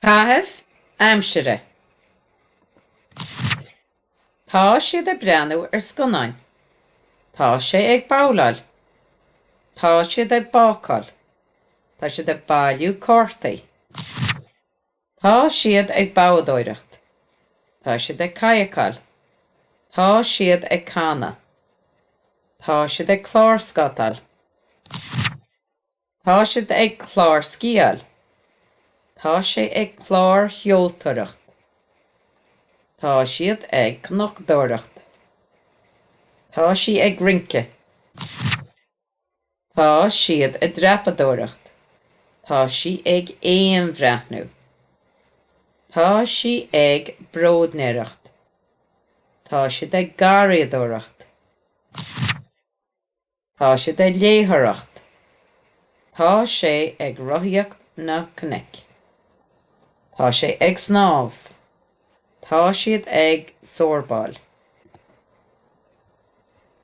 Caitheamh aimsire. Tá siad ag breathnú ar scannáin. Tá sé ag babhláil. Tá siad ag bácáil. Tá siad ag bailiú cártaí. Tá siad ag boghdóireacht. Tá siad ag cadhcáil. Tá siad ag canadh. Tá siad ag clárscátáil. Tá siad ag clársciáil. Tá sé ag clársheoltóireacht. Tá siad ag cnocadóireacht. Tá sí ag rince. Tá siad ag dreapadóireacht. Tá sí ag éanbhreathnú. Tá sí ag bróidnéireacht. Tá siad ag garraíodóireacht. Tá siad ag léitheoireacht. Tá sé ag rothaíocht na cnoic. Tá sé ag snámh. Tá siad ag sorbáil.